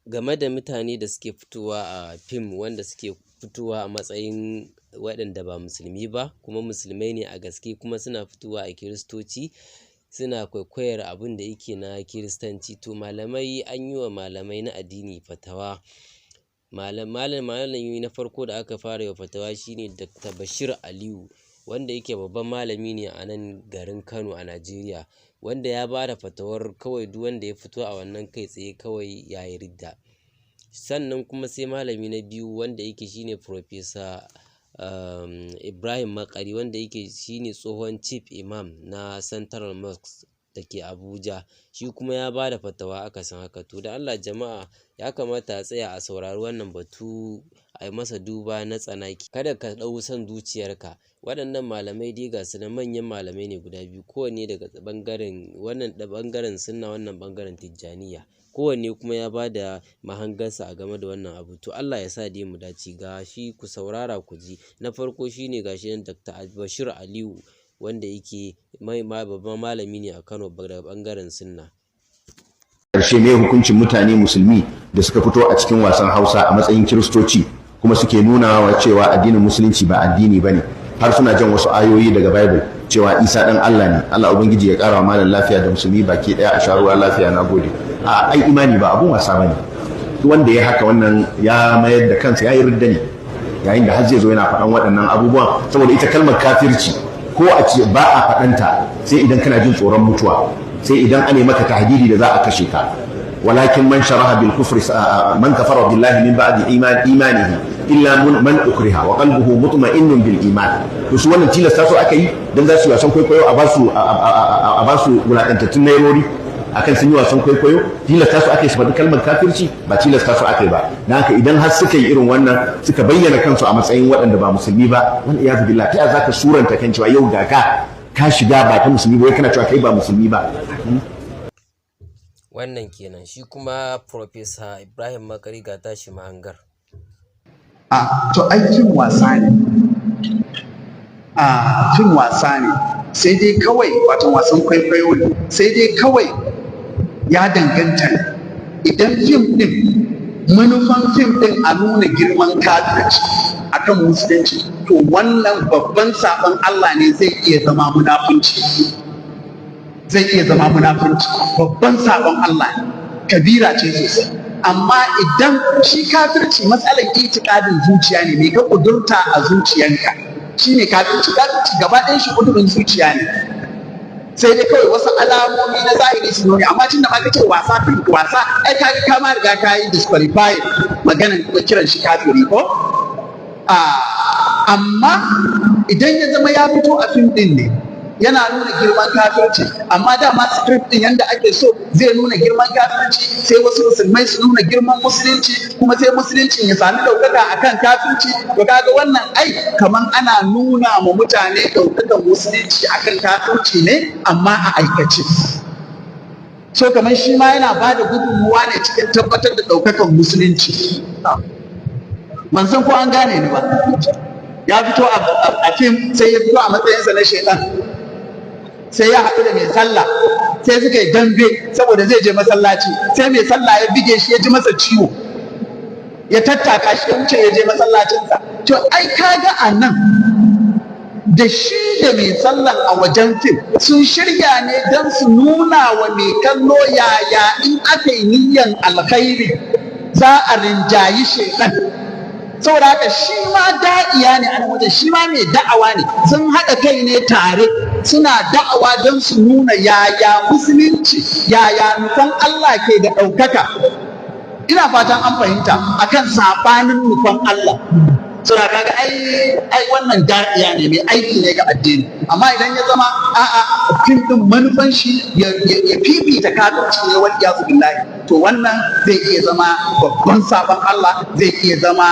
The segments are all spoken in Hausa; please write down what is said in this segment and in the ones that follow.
Game da mutane da suke fitowa a fim, wanda suke fitowa a matsayin waɗanda ba musulmi ba kuma musulmai ne a gaske, kuma suna fitowa a Kiristoci, suna kwaikwayar abin da yake na Kiristanci. To malamai, an yi wa malamai na addini fatawa. Malami na farko da aka fara yi wa fatawa shine Dr. Bashir Aliyu, wanda yake babban malami ne a nan garin Kano a Najeriya, wanda ya ba da fatawar kawai duk wanda ya fito a wannan kai tsaye kawai ya yi ridda. Sannan kuma sai malami na biyu, wanda yake shine Professor Ibrahim Makari, wanda yake shine tsohon Chief Imam na Central Mosque da ke Abuja, shi kuma ya ba da fatawa akasin haka. To da Allah jama'a, ya kamata a tsaya a saurari wannan batu, a yi masa duba na tsanaki, kada ka ɗau son zuciyarka. Waɗannan malamai dai ga su nan, manyan malamai ne guda biyu, kowanne daga ɓangaren wannan, da ɓangaren Sunna, wannan ɓangaren Tijjaniya, kowanne kuma ya ba da mahangarsa a game da wannan abu. To Allah ya sa dai mu dace. Ga shi, ku saurara ku ji. Na farko shine, gashi nan, Dr. Bashir Aliyu, wanda yake mai babban malami ne a Kano daga ɓangaren Sunna. Ƙarshe, me hukuncin mutane musulmi da suka fito a cikin wasan Hausa a matsayin Kiristoci, kuma suke nuna wa cewa addinin Musulunci ba addini ba ne, har suna jan wasu ayoyi daga Bible cewa Isa ɗan Allah ne? Allah Ubangiji ya ƙara wa malam lafiya da musulmi baki ɗaya. A sha ruwa lafiya, na gode. A ai imani ba abun wasa bane. Duk wanda ya haka, wannan ya mayar da kansa, ya yi ridda ne, yayin da har zai zo yana faɗan waɗannan abubuwan. Saboda ita kalmar kafirci, ko a ce ba a faɗanta sai idan kana jin tsoron mutuwa, sai idan an maka tahdidi da za a kashe ka. ولكن من شرح بالكفر، من كفر بالله من بعد إيمانه إلا من أكره وقلبه مطمئن بالإيمان. To su wannan tilasta su aka yi dan za su yi wasan kwaikwayo, a ba su wulakantattun nairori akan sun yi wasan kwaikwayo? Tilasta su aka yi su faɗi kalmar kafirci? Ba tilasta su aka yi ba. Dan haka idan har suka yi irin wannan, suka bayyana kansu a matsayin waɗanda ba musulmi ba, والعياذ بالله, ta za ka suranta kan cewa yau ga ka ka shiga ba ta musulmi ba, kana cewa kai ba musulmi ba? Wannan kenan. Shi kuma Professor Ibrahim Makari, ga tashi mahangar. A to ai fim wasa ne. A fim wasa ne, sai dai kawai, wato wasan kwaikwayo ne, sai dai kawai ya danganta ne. Idan fim din, manufan fim din a nuna girman kafirci akan Musulunci, to wannan babban sabon Allah ne, zai iya zama munafunci, zai iya zama munafunci, babban sabon Allah ne, kabira ce sosai. Amma idan shi kafirci matsalar itikadin zuciya ne, me ka kudurta a zuciyanka shine kafirci. Kafirci gaba ɗayan shi kudurin zuciya ne, sai dai kawai wasu alamomi na zahiri su nuni. Amma tun da ma kace wasa, fim wasa, ai kaga ka ma riga ka yi disqualify maganan kuma kiran shi kafiri ko. Amma idan ya zama ya fito a fim din ne yana nuna girman kafirci, amma dama script din yanda ake so zai nuna girman kafirci, sai wasu musulmai su nuna girman Musulunci, kuma sai Musuluncin ya sami ɗaukaka akan kafirci, to kaga wannan ai kaman ana nuna ma mutane ɗaukakan Musulunci akan kafirci ne, amma a aikace. So kamar shi ma yana ba da gudunmuwa ne cikin tabbatar da ɗaukakan Musulunci. Ban san ko an gane ni ba. Ya fito a fim, sai ya fito a matsayinsa na shaidan, sai ya haɗu da mai sallah, sai suka yi dambe saboda zai je masallaci. Sai mai sallah ya bige shi, ya ji masa ciwo, ya tattaka shi, ya wuce ya je masallacinsa. To ai kaga a nan da shi da mai sallan a wajen fim sun shirya ne don su nuna wa mai kallo yaya in aka yi niyyan alkhairi za a rinjayi shaidan. Saboda haka shi ma da'iya ne a wajen, shi ma mai da'awa ne, sun haɗa kai ne tare suna da'awa don su nuna yaya Musulunci, yaya nufan Allah ke da ɗaukaka, ina fatan an fahimta, akan saɓanin nufan Allah. Suna kaga ai wannan da'iya ne, mai aiki ne ga addini. Amma idan ya zama a'a, fim din manufan shi ya fifita kafirci ne, والعياذ بالله, to wannan zai iya zama babban sabon Allah, zai iya zama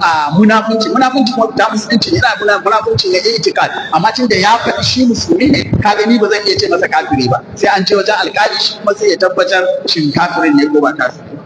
a munafunci. Munafunci kuma ta Musulunci ne, yana munafunci ne itikad. Amma tun da ya faɗi shi musulmi ne, ka gani, ba zan iya ce masa kafiri ba, sai an je wajen alkali, shi kuma sai ya tabbatar shin kafirin ne ko ba kafiri.